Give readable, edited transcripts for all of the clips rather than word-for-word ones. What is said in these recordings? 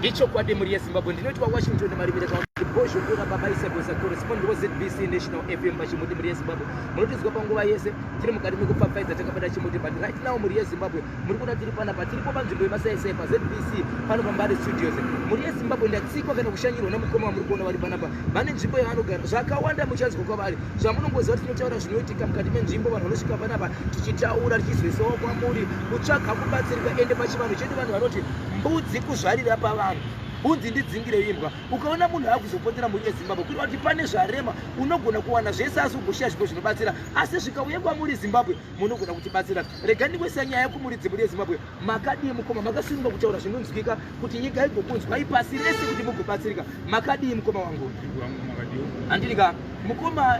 Ichokwadi mhuri yeZimbabwe, ndinoitwa Washington Marimire kana kuti Bhozho Ndura Baba Isabel correspondent weZBC National FM pachimuti. Mhuri yeZimbabwe, munotinzwa panguva yese tiri mukati mekupfapfaidza takabata chimuti, but right now mhuri yeZimbabwe muri kuona tiri panapa, tiripo panzvimbo yemasaisai paZBC pano paMbare Studios. Mhuri yeZimbabwe, ndatsikwa kana kushanyirwa namukoma wamuri kuona vari panapa, vane nzvimbo yavanogara. Zvakawanda muchanzwa kwavari, zvamunongoziva kuti tinotaura zvinoitika mukati menzvimbo, vanhu vanosvika panapa tichitaura tichizoisawo kwamuri kutsvaga kubatsirika. Ende pachivanhu chedu vanhu vanoti mbudzi kuzvarira pavanhu, hunzi ndidzingire imbwa. Ukaona munhu akuzopotera mhuri yeZimbabwe, kureva kuti pane zvarema. Unogona kuwana zvese asi ugoshiya zvipo zvinobatsira, asi zvikauya kwamuri Zimbabwe munogona kutibatsira. Rega ndingoisa nyaya kumuridzi. Mhuri yeZimbabwe, makadii mukoma? Makasununga kutaura zvinonzwika kuti nyika igokunzwai pasi rese kuti mugobatsirika. Makadii mukoma wangu? Handiri ka mukoma.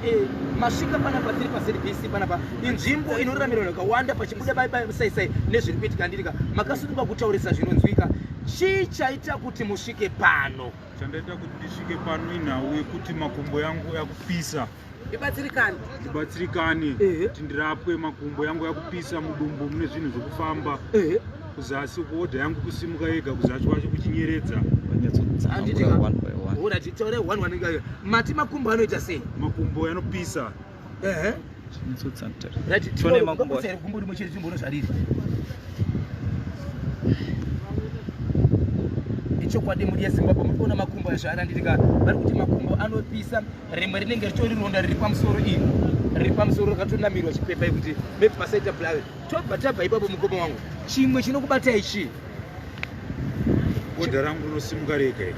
Masvika panapa, tiri paZBC panapa, inzvimbo inoramirwa yakawanda pachibuda saisai nezviri kuitika. Handiri ka makasununga kutaurisa zvinonzwika. Chii chaita kuti musvike pano? Chandaita kuti ndisvike pano inhau yekuti makumbo yangu yakupisa. Ndibatsirikane. Ndibatsirikane kuti ndirapwe. Makumbo yangu yakupisa, mudumbu mune zvinhu zvokufamba, kuzasi kuodha yangu kusimuka yega, kuzasi kwacho kuchinyeredza. Alright, taurai one one. Mati makumbo anoita sei? Makumbo yanopisa. Right, gumbo rimwe chete timboona zvariri. Ichokwadi mhuri yeZimbabwe, muri kuona makumbo azvarandirika. Vari kuti makumbo anopisa, rimwe rinenge ritori ronda riri pamusoro, iri riri pamusoro rakatonamirwa chipepa yekuti maybe pasaita blur. Tobva tabva ipapo, mukoma wangu, chimwe chinokubatai chii? Godha rangu rinosimuka rega iri.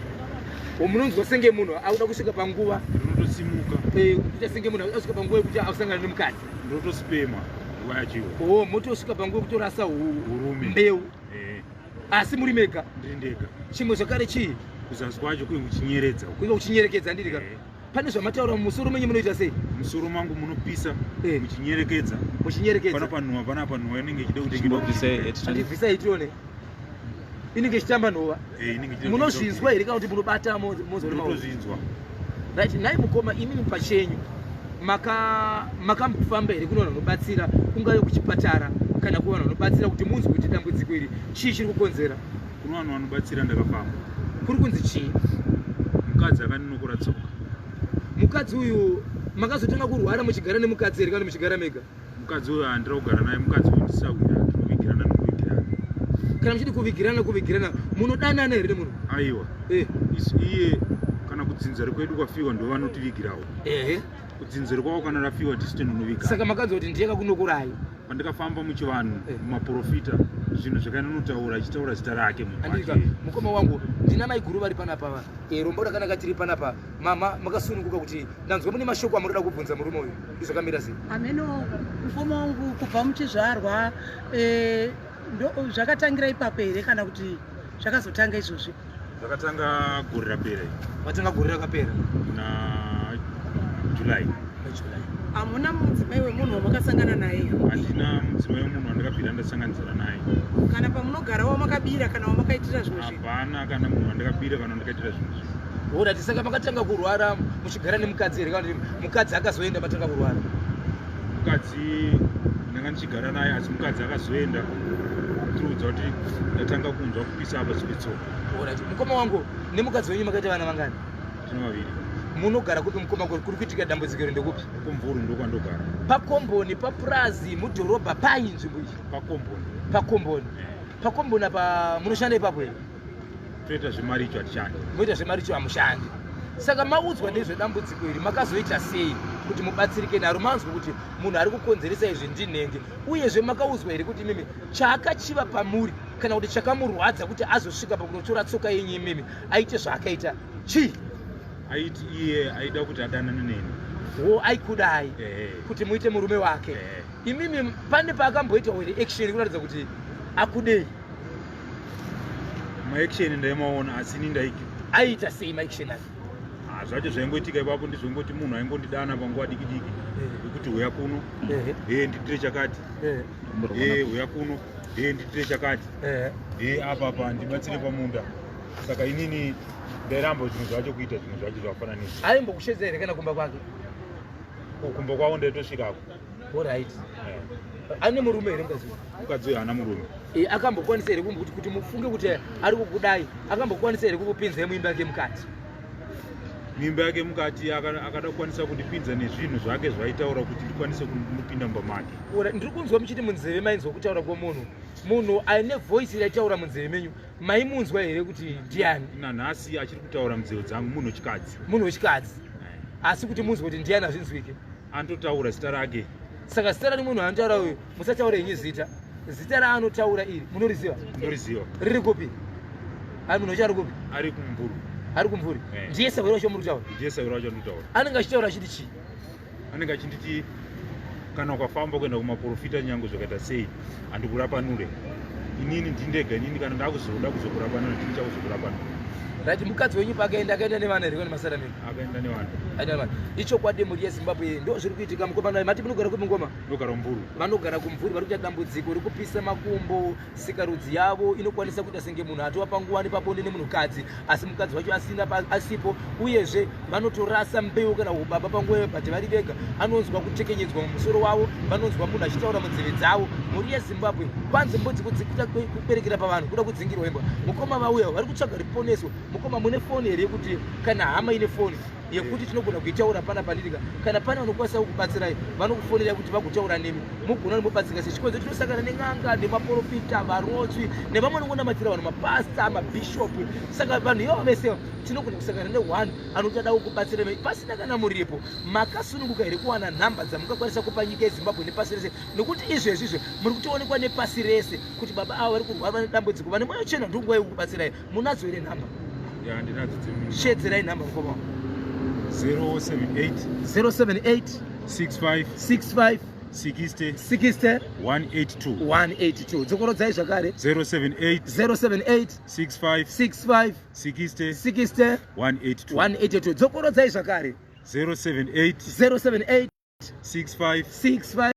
Munonzwa senge munhu akuda kusvika panguva? Rinotosimuka. Kuita senge munhu akuda kusvika panguva yekuti akusangana nemukadzi? Ndinotosipema nguva yachiwo. O, motosvika panguva yekutorasa Urume. mbeu? Asi muri mega? Ndiri ndega. Chimwe zvakare chii? Kuzasi kwacho kuri kuchinyeredza uku. Kuinge kuchinyerekedza, ndirika? Pane zvamataura, mumusoro menyu munoita sei? Musoro mangu munopisa, muchinyerekedza. Muchinyerekedza. Pana panhuwa, pana panhuwa inenge ichida kuti Andibvisai tione, inenge ichitamba nhova. Inenge ichida. Munozvinzwa here kana kuti munobata mozori maoko? Ndinotozvinzwa. Right, nhai mukoma, imimi pachenyu makambofamba here kune vanhu vanobatsira, kungave kuchipatara kana kuvanhu vanobatsira, kuti munzwe kuti dambudziko iri chii chiri kukonzera? Kune vanhu vanobatsira ndakafamba. Kuri kunzi chii? Mukadzi akandinokora tsoka. Mukadzi uyu, makazotanga kurwara muchigara nemukadzi here kana muchigara mega? Mukadzi uyu handira kugara naye. Mukadzi uyu ndisawira, tinovigirana nokuvigirana. Kana muchiti kuvigirana, kuvigirana, munodanana here nemunhu? Aiwa. Iye kana kudzinza rekwedu kwafiwa ndo vanotivigirawo. Kudzinza rekwavo kana rafiwa tisu tinonoviga. Saka makanzwa kuti ndiye kakunokurai? Pandikafamba muchivanhu, mumaprofita, zvinhu zvakanonotaura achitaura zita rake munhu Andika wacho. Mukoma wangu, ndina maiguru vari panapa. Rombo rakanaka tiri panapa. Mama, makasununguka kuti ndanzwa mune mashoko amunoda kubvunza murume uyu. Ndizvakamira sei? Ameno mukoma wangu, kubva muchizvarwa zvakatangira ipapo here kana kuti zvakazotanga izvozvi? Zvakatanga gore rapera iri. Matanga gore rakapera? Muna July. July. Hamuna mudzimai wemunhu wamakasangana naye? Handina mudzimai wemunhu wandakabvira ndasanganidzana naye. Kana pamunogara wamakabira kana wamakaitira zvimwe zvinhu? Hapana kana munhu wandakabira kana wandakaitira zvimwe zvinhu. Alright, saka makatanga kurwara muchigara nemukadzi here kana kuti mukadzi akazoenda matanga kurwara? Mukadzi ndanga ndichigara naye, asi mukadzi akazoenda tiudza kuti ndatanga kunzwa kupisa apa petsoka. Alright, mukoma wangu, nemukadzi wenyu makaita vana vangani? Tine vaviri. Munogara kupi mukoma? Kuri kuitika dambudziko iri ndekupi? Kumvuru ndokwandogara. Pakomboni, papurazi, mudhorobha, pai nzvimbo iyi? Pakomboni. Pakomboni. Pakomboni apa munoshanda ipapo here? Toita zvemaricho, hatishandi. Moita zvemaricho, hamushandi. Saka maudzwa nezvedambudziko iri, makazoita sei kuti mubatsirike naro? Manzwa kuti munhu ari kukonzeresa izvi ndinhenge. Uyezve makaudzwa here kuti imimi chaakachiva pamuri kana kuti chakamurwadza kuti azosvika pakunotora tsoka yenyu imimi aite zvaakaita chii? Aiti iye aida kuti adanane neni. Wo, aikudai? Ehe. Kuti muite murume wake? Ehe. Imimi pane paakamboita here action kuratidza kuti akudei? Maaction ndaimaona, asi ini ndaiki Aiita sei maaction ake? Ah, zvacho zvaingoitika ipapo ndizvongoti munhu aingondidana panguva diki diki yekuti huya kuno, he nditire chakati, he huya kuno, he nditire chakati, he apa apa ndibatsire pamunda. Saka inini ndairamba zvinhu zvacho, kuita zvinhu zvacho zvakafananisa. Aimbokushedza here kana kumba kwake? Kumba kwavo ndaitosvikako. Alright, ane murume here mukadzi uyu? Mukadzi uyu haana murume. E, akambokwanisa here kumbuti kuti mufunge kuti ari kukudai, akambokwanisa here kukupinzai muimba yake mukati? Mimba yake mukati akada kukwanisa kundipinza nezvinhu zvake zvaitaura kuti ndikwanise kumupinda mumba make. Ora, ndiri kunzwa muchiti munzeve mainzwa kutaura kwemunhu, munhu aine voice raitaura munzeve menyu, maimunzwa here kuti ndiani? Nanhasi achiri kutaura munzeve dzangu, munhu wechikadzi. Munhu wechikadzi, asi kuti munzwe kuti ndiani hazvinzwike. Anototaura zita rake. Saka zita rani munhu anotaura uyu? Musataura henyu zita, zita raanotaura iri munoriziva? Ndoriziva. Riri kupi? Ari munhu wacho ari kupi? Ari kumvuri. Ari kumvuri. Ndiye sahwira wacho muri kutaura? Ndiye sahwira wacho ndikutaura. Anenge achitaura achiti chii? Anenge achinditi kana ukafamba kuenda kumaprofita nyange zvakaita sei handikurapanure, inini ndindega, inini kana ndakuzoda kuzokurapanura ndini chakuzokurapanura. Right, mukadzi wenyu paakaenda, akaenda nevana here kana masara menyu? Akaenda nevana. Akaenda nevana. Ichokwadi, mhuri yeZimbabwe, ndo zviri kuitika. Mukomana, mati munogara kupi mukoma? Ndogara mumvuri. Vanogara kumvuri, vari kuita dambudziko rekupisa makumbo, sikarudzi yavo inokwanisa kuita senge munhu atova panguva nepabonde nemunhukadzi, asi mukadzi wacho asina asipo. Uyezve vanotorasa mbeu kana ubaba panguva iyo, but vari vega. Anonzwa kutekenyedzwa mumusoro wavo, vanonzwa munhu achitaura munzeve dzavo. Mhuri yeZimbabwe, kwanzi mbudzi kuberekera pavanhu kuda kudzingirwa imbwa. Mukoma vauya vari kutsvaga riponeso. Mukoma, mune foni here yekuti kana hama ine foni yekuti tinogona kuitaura pana pandirika, kana pane vanokwanisa kukubatsirai vanokufonerai kuti vagotaura nemi, mugona nemubatsirika? Sechikonzero tinosangana nen'anga nemaprofita, varotswi nevamwe vanongonamatira vanhu, mapasta, mabhishopu. Saka vanhu ivavo vese tinogona kusangana neone anotoda kukubatsira pasina kana muripo. Makasununguka here kuwana nhamba dzamungakwanisa kupa nyika yeZimbabwe nepasi rese? Nokuti izvezvi izvi muri kutoonekwa nepasi rese kuti baba ava vari kurwara, vane dambudziko, vane mwoyo chena, ndonguva yekukubatsirai. Munadzo here nhamba? Ya, ndinadzo. Shedzerai nhamba, mukoma. 078 078 65 65 60 60 182. 182. Dzokorodzai zvakare. 078 078 65 65 60 60 182. 182. Dzokorodzai zvakare. 078 078 65 65